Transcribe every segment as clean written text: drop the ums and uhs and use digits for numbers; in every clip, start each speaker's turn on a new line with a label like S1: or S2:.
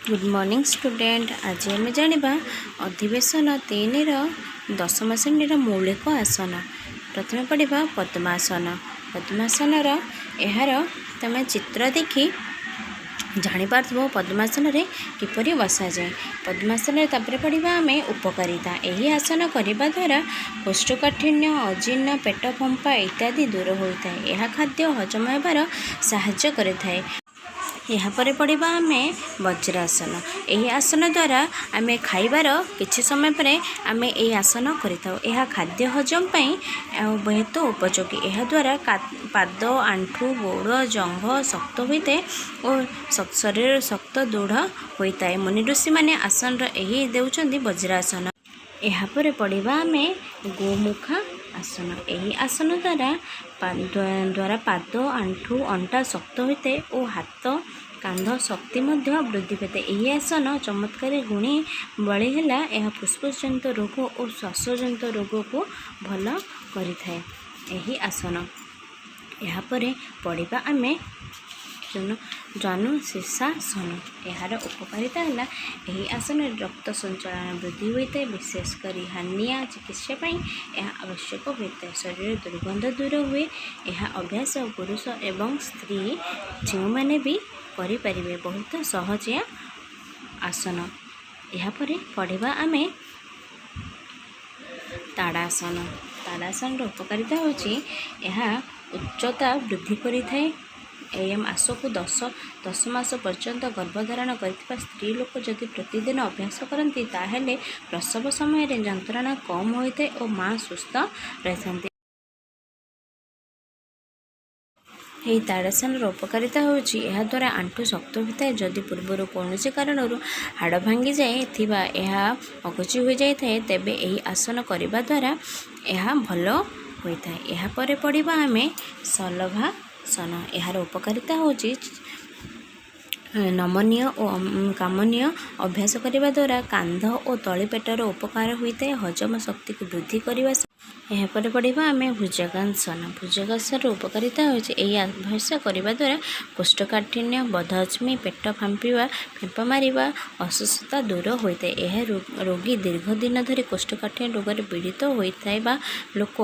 S1: Good morning student. ଆଜି ଆମେ ଜାଣିବା ଅଧିବେଶନ 3ର ଦଶମ ଶ୍ରେଣୀର ମୌଳିକ ଆସନ। ପ୍ରଥମେ ପଢ଼ିବା ପଦ୍ମାସନ। ପଦ୍ମାସନର ଏହାର ତୁମେ ଚିତ୍ର ଦେଖି ଜାଣିପାରୁଥିବ ପଦ୍ମାସନରେ କିପରି ବସାଯାଏ। ପଦ୍ମାସନରେ ତାପରେ ପଢ଼ିବା ଆମେ ଉପକାରିତା। ଏହି ଆସନ କରିବା ଦ୍ୱାରା କୋଷ୍ଠକାଠିନ୍ୟ, ଅଜୀର୍ଣ୍ଣ, ପେଟ ଫମ୍ପା ଇତ୍ୟାଦି ଦୂର ହୋଇଥାଏ। ଏହା ଖାଦ୍ୟ ହଜମ ହେବାର ସାହାଯ୍ୟ କରିଥାଏ। ଏହାପରେ ପଢ଼ିବା ଆମେ ବଜ୍ରାସନ। ଏହି ଆସନ ଦ୍ୱାରା ଆମେ ଖାଇବାର କିଛି ସମୟ ପରେ ଆମେ ଏହି ଆସନ କରିଥାଉ। ଏହା ଖାଦ୍ୟ ହଜମ ପାଇଁ ଆଉ ବହୁତ ଉପଯୋଗୀ। ଏହାଦ୍ୱାରା ପାଦ, ଆଣ୍ଠୁ, ଗୋଡ଼, ଜଙ୍ଘ ଶକ୍ତ ହୋଇଥାଏ ଓ ଶରୀର ଶକ୍ତ ଦୃଢ଼ ହୋଇଥାଏ। ମୁନି ଋଷିମାନେ ଆସନର ଏହି ଦେଉଛନ୍ତି ବଜ୍ରାସନ। ଏହାପରେ ପଢ଼ିବା ଆମେ ଗୋମୁଖା ଆସନ। ଏହି ଆସନ ଦ୍ୱାରା ପାଦ, ଆଣ୍ଠୁ, ଅଣ୍ଟା ଶକ୍ତ ହୋଇଥାଏ ଓ ହାତ, କାନ୍ଧ ଶକ୍ତି ମଧ୍ୟ ବୃଦ୍ଧି ପାଇଥାଏ। ଏହି ଆସନ ଚମତ୍କାରୀ ଗୁଣି ବଳି ହେଲା, ଏହା ଫୁସ୍ଫୁସ୍ ଜନିତ ରୋଗ ଓ ଶ୍ୱାସଜନିତ ରୋଗକୁ ଭଲ କରିଥାଏ ଏହି ଆସନ। ଏହାପରେ ପଢ଼ିବା ଆମେ ଜାନୁ ଶୀର୍ଷାସନ। ଏହାର ଉପକାରିତା ହେଲା, ଏହି ଆସନରେ ରକ୍ତ ସଞ୍ଚାଳନ ବୃଦ୍ଧି ହୋଇଥାଏ। ବିଶେଷ କରି ହାର୍ନିଆ ଚିକିତ୍ସା ପାଇଁ ଏହା ଆବଶ୍ୟକ ହୋଇଥାଏ। ଶରୀରରେ ଦୁର୍ଗନ୍ଧ ଦୂର ହୁଏ। ଏହା ଅଭ୍ୟାସ ପୁରୁଷ ଏବଂ ସ୍ତ୍ରୀ ଯେଉଁମାନେ ବି କରିପାରିବେ, ବହୁତ ସହଜିଆ ଆସନ। ଏହାପରେ ପଢ଼ିବା ଆମେ ତାଡ଼ାସନ। ତାଡ଼ାସନର ଉପକାରିତା ହେଉଛି, ଏହା ଉଚ୍ଚତା ବୃଦ୍ଧି କରିଥାଏ। ଏହି ମାସକୁ 10 10 ମାସ ପର୍ଯ୍ୟନ୍ତ ଗର୍ଭଧାରଣ କରିଥିବା ସ୍ତ୍ରୀ ଲୋକ ଯଦି ପ୍ରତିଦିନ ଅଭ୍ୟାସ କରନ୍ତି, ତାହେଲେ ପ୍ରସବ ସମୟରେ ଯନ୍ତ୍ରଣା କମ୍ ହୋଇଥାଏ ଓ ମା ସୁସ୍ଥ ରହିଥାନ୍ତି। ଏହି ତାଡ଼ାସନର ଉପକାରିତା ହେଉଛି, ଏହାଦ୍ୱାରା ଆଣ୍ଠୁ ଶକ୍ତ ହୋଇଥାଏ। ଯଦି ପୂର୍ବରୁ କୌଣସି କାରଣରୁ ହାଡ଼ ଭାଙ୍ଗି ଯାଇଥିବା, ଏହା ଅଗଚି ହୋଇଯାଇଥାଏ, ତେବେ ଏହି ଆସନ କରିବା ଦ୍ୱାରା ଏହା ଭଲ ହୋଇଥାଏ। ଏହାପରେ ପଢ଼ିବା ଆମେ ଶଲଭାସନ। ଏହାର ଉପକାରିତା ହେଉଛି ନମନୀୟ ଓ କମନୀୟ। ଅଭ୍ୟାସ କରିବା ଦ୍ୱାରା କାନ୍ଧ ଓ ତଳିପେଟର ଉପକାର ହୋଇଥାଏ, ହଜମ ଶକ୍ତିକୁ ବୃଦ୍ଧି କରିବା। ଏହାପରେ ପଢ଼ିବା ଆମେ ଭୁଜଙ୍ଗାସନ। ଭୁଜଙ୍ଗାସନର ଉପକାରିତା ହେଉଛି, ଏହି ଅଭ୍ୟାସ କରିବା ଦ୍ୱାରା କୋଷ୍ଠକାଠିନ୍ୟ, ବଦହଜମି, ପେଟ ଫାମ୍ପିବା, ଫେମ୍ପ ମାରିବା, ଅସୁସ୍ଥତା ଦୂର ହୋଇଥାଏ। ଏହା ରୋଗୀ ଦୀର୍ଘ ଦିନ ଧରି କୋଷ୍ଠକାଠିନ୍ୟ ରୋଗରେ ପୀଡ଼ିତ ହୋଇଥାଏ ବା ଲୋକ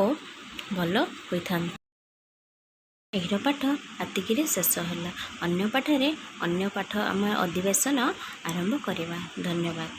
S1: ଭଲ ହୋଇଥାନ୍ତି। ଏହିର ପାଠ ଏତିକିରେ ଶେଷ ହେଲା। ଅନ୍ୟ ପାଠରେ ଅନ୍ୟ ପାଠ ଆମେ ଅଧିବେଶନ ଆରମ୍ଭ କରିବା। ଧନ୍ୟବାଦ।